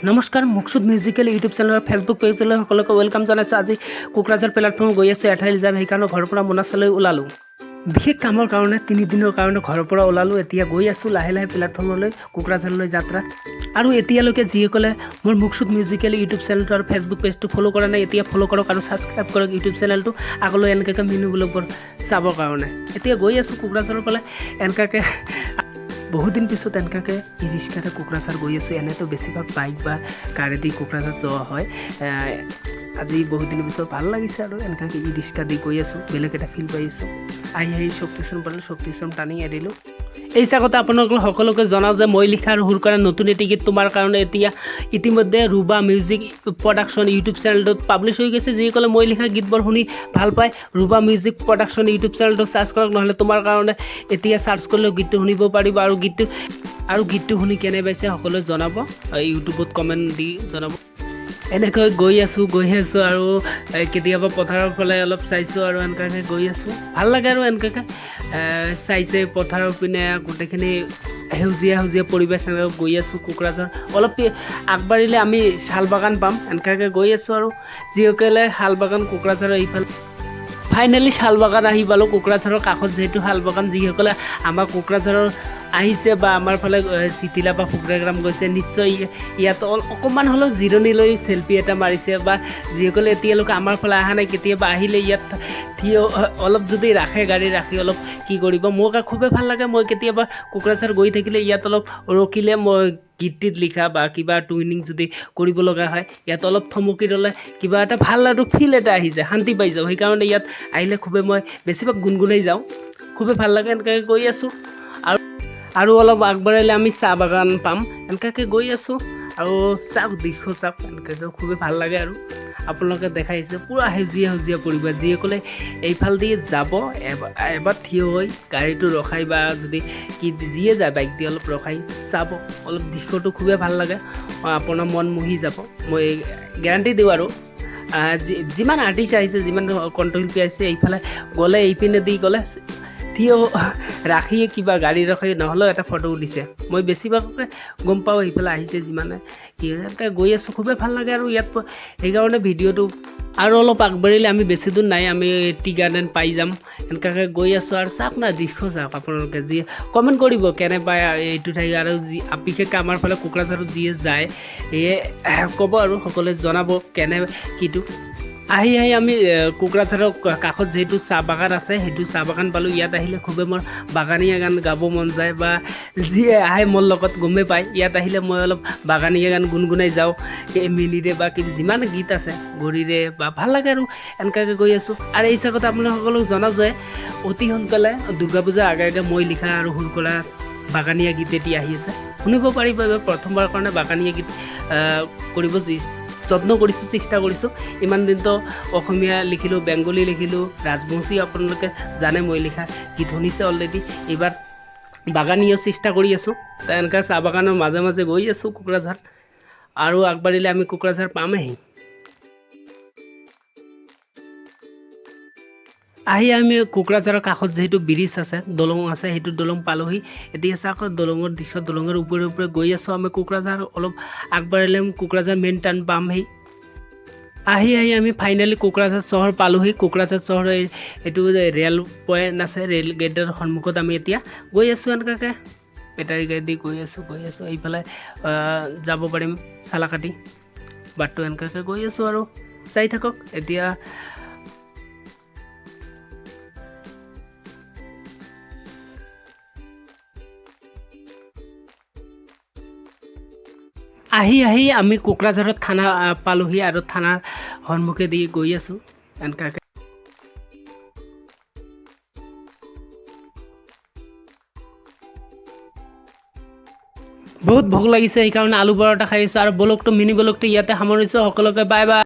নমস্কাৰ, Maksud musical YouTube চেনেলৰ Facebook পেজলৈ সকলোকে welcome জনাইছোঁ। আজি কোকৰাঝাৰ প্লেটফৰ্ম গৈ আছোঁ, এঠাইলৈ যাম, সেইকাৰণে ঘৰৰ পৰা মোনা লৈ ওলালোঁ। বিশেষ কামৰ কাৰণে 3 দিনৰ কাৰণে ঘৰৰ পৰা ওলালোঁ। এতিয়া গৈ আছোঁ লাহে লাহে প্লেটফৰ্মলৈ, কোকৰাঝাৰলৈ যাত্ৰা। আৰু এতিয়ালৈকে যিসকলে মোৰ মুকসুদ মিউজিকেল ইউটিউব চেনেলটো আৰু ফেচবুক পেজটো ফ'ল' কৰা নাই, এতিয়া ফ'ল' কৰক আৰু ছাবস্ক্ৰাইব কৰক ইউটিউব চেনেলটো, আগলৈ এনেকুৱাকৈ মিনি ব্লগবোৰ চাবৰ কাৰণে। এতিয়া গৈ আছোঁ কোকৰাঝাৰৰ ফালে। এনেকুৱাকৈ বহুত দিন পিছত এনেকুৱাকৈ ই ৰিক্সাৰে কোকৰাঝাৰ গৈ আছোঁ। এনেইতো বেছিভাগ বাইক বা কাৰেদি কোকৰাঝাৰ যোৱা হয়। আজি বহুত দিনৰ পিছত ভাল লাগিছে আৰু এনেকুৱাকৈ ই ৰিক্সা দি গৈ আছোঁ, বেলেগ এটা ফিল পাই আছোঁ। আহি আহি শক্তিশ্ৰম পালোঁ, শক্তিশ্ৰম টানি এৰিলোঁ। এই চাগতে আপোনালোক সকলোকে জনাওঁ যে মই লিখা আৰু সুৰ কৰা নতুন এটি গীত তোমাৰ কাৰণে এতিয়া ইতিমধ্যে ৰুবা মিউজিক প্ৰডাকশ্যন ইউটিউব চেনেলটোত পাব্লিছ হৈ গৈছে। যিসকলে মই লিখা গীতবোৰ শুনি ভাল পায়, ৰুবা মিউজিক প্ৰডাকশ্যন ইউটিউব চেনেলটো চাৰ্চ কৰক, নহ'লে তোমাৰ কাৰণে এতিয়া চাৰ্চ কৰিলেও গীতটো শুনিব পাৰিব। আৰু গীতটো শুনি কেনে পাইছে সকলোৱে জনাব, ইউটিউবত কমেণ্ট দি জনাব। এনেকৈ গৈ আছোঁ, গৈ আছোঁ আৰু কেতিয়াবা পথাৰৰ ফালে অলপ চাইছোঁ আৰু এনেকুৱাকৈ গৈ আছোঁ, ভাল লাগে। আৰু এনেকুৱাকৈ চাইছে পথাৰৰ পিনে গোটেইখিনি সেউজীয়া সেউজীয়া পৰিৱেশ। এনেকৈ গৈ আছোঁ, কোকৰাঝাৰ অলপ আগবাঢ়িলে আমি শাল বাগান পাম। এনেকুৱাকৈ গৈ আছোঁ আৰু যিসকলে শাল বাগান কোকৰাঝাৰৰ এইফালে, ফাইনেলি শাল বাগান আহি পালোঁ। কোকৰাঝাৰৰ কাষত যিহেতু শাল বাগান, যিসকলে আমাৰ কোকৰাঝাৰৰ আহিছে বা আমাৰ ফালে চিতিলা বা ফুকৰাগ্ৰাম গৈছে, নিশ্চয় ইয়াত অকণমান হ'লেও জিৰণি লৈ চেলফি এটা মাৰিছে। বা যিসকলে এতিয়ালৈকে আমাৰ ফালে অহা নাই, কেতিয়াবা আহিলে ইয়াত থিয় অলপ যদি ৰাখে, গাড়ী ৰাখি অলপ কি কৰিব, মোক খুবেই ভাল লাগে। মই কেতিয়াবা কোকৰাঝাৰ গৈ থাকিলে ইয়াত অলপ ৰখিলে, মই গীত টিত লিখা বা কিবা টুইনিং যদি কৰিব লগা হয়, ইয়াত অলপ থমকি ৰ'লে কিবা এটা ভাল আৰু ফিল এটা আহি যায়, শান্তি পাই যাওঁ। সেইকাৰণে ইয়াত আহিলে খুবেই মই বেছিভাগ গুণগুণাই যাওঁ, খুবেই ভাল লাগে। এনেকৈ গৈ আছোঁ আৰু আৰু অলপ আগবাঢ়িলে আমি চাহ বাগান পাম। এনেকুৱাকৈ গৈ আছোঁ আৰু চাওক, দৃশ্য চাওক, এনেকুৱাকৈ খুবেই ভাল লাগে। আৰু আপোনালোকে দেখাইছে পূৰা সেউজীয়া সেউজীয়া পৰিৱেশ। যিসকলে এইফালেদি যাব, এবাৰ থিয় হৈ গাড়ীটো ৰখাই বা যদি কি যিয়ে যায় বাইক দি অলপ ৰখাই চাব অলপ দৃশ্যটো, খুবেই ভাল লাগে, আপোনাৰ মন মুহি যাব, মই গেৰাণ্টি দিওঁ। আৰু যিমান আৰ্টিষ্ট আহিছে, যিমান কণ্ঠশিল্পী আহিছে, এইফালে গ'লে, এইপিনে দি গ'লে থিয় ৰাখিয়ে কিবা গাড়ী ৰখাই নহ'লেও এটা ফটো উঠিছে। মই বেছিভাগকে গম পাওঁ, এইফালে আহিছে যিমানে কি এনেকৈ গৈ আছোঁ, খুবেই ভাল লাগে। আৰু ইয়াত সেইকাৰণে ভিডিঅ'টো আৰু অলপ আগবাঢ়িলে আমি বেছি দূৰ নাই, আমি টি গাৰ্ডেন পাই যাম। এনেকুৱাকৈ গৈ আছোঁ আৰু চাওক না, দৃশ্য চাওক। আপোনালোকে যি কমেণ্ট কৰিব কেনে পায় এইটো ঠাই। আৰু যি বিশেষকৈ আমাৰ ফালে কোকৰাঝাৰত যিয়ে যায়, সেয়ে ক'ব আৰু সকলোৱে জনাব কেনে কিটো। আহি আহি আমি কোকৰাঝাৰৰ কাষত যিহেতু চাহ বাগান আছে, সেইটো চাহ বাগান পালোঁ। ইয়াত আহিলে খুবেই মোৰ বাগানীয়া গান গাব মন যায় বা যিয়ে আহে মোৰ লগত গমেই পায়, ইয়াত আহিলে মই অলপ বাগানীয়া গান গুণগুণাই যাওঁ, এই মিনিৰে বা কিবা যিমান গীত আছে গৰীৰে বা ভাল লাগে। আৰু এনেকুৱাকৈ গৈ আছোঁ। আৰু এই হিচাপত আপোনালোক জনাওঁ যে অতি সোনকালে দুৰ্গা পূজাৰ আগে আগে মই লিখা আৰু সুৰ কৰা বাগানীয়া গীত এটি আহি আছে, শুনিব পাৰিব। এইবাৰ প্ৰথমবাৰৰ কাৰণে বাগানীয়া গীত কৰিব যত্ন কৰিছোঁ, চেষ্টা কৰিছোঁ। ইমান দিনতো অসমীয়া লিখিলোঁ, বেংগলী লিখিলোঁ, ৰাজবংশী আপোনালোকে জানে, মই লিখা গীত শুনিছে অলৰেডি। এইবাৰ বাগানীয় চেষ্টা কৰি আছোঁ। এনেকুৱা চাহ বাগানৰ মাজে মাজে গৈ আছোঁ কোকৰাঝাৰ। আৰু আগবাঢ়িলে আমি কোকৰাঝাৰ পামেহি। আহি আমি কোকৰাঝাৰৰ কাষত যিহেতু ব্ৰিজ আছে, দলং আছে, সেইটো দলং পালোহি। এতিয়া চাওক দলঙৰ দৃশ্য, দলঙৰ ওপৰে ওপৰে গৈ আছোঁ আমি। কোকৰাঝাৰ অলপ আগবাঢ়িলে আমি কোকৰাঝাৰ মেইন টাউন পামহি। আহি আহি আমি ফাইনেলি কোকৰাঝাৰ চহৰ পালোহি। কোকৰাঝাৰ চহৰৰ এইটো ৰেল পইণ্ট আছে, ৰেল গেটৰ সন্মুখত আমি এতিয়া গৈ আছোঁ। এনেকুৱাকৈ বেটাৰী গাড়ী দি গৈ আছোঁ, গৈ আছোঁ। এইফালে যাব পাৰিম চালাকাটি বাটটো। এনেকুৱাকৈ গৈ আছোঁ আৰু চাই থাকক এতিয়া। আহি আহি আমি কোকৰাঝাৰত থানা পালোহি আৰু থানাৰ সন্মুখেদি গৈ আছোঁ এনেকুৱাকৈ। বহুত ভোক লাগিছে, সেইকাৰণে আলু পৰঠা খাই আছোঁ। আৰু ব্লগটো, মিনি ব্লগটো ইয়াতে সামৰিছোঁ। সকলোকে বাই বাই।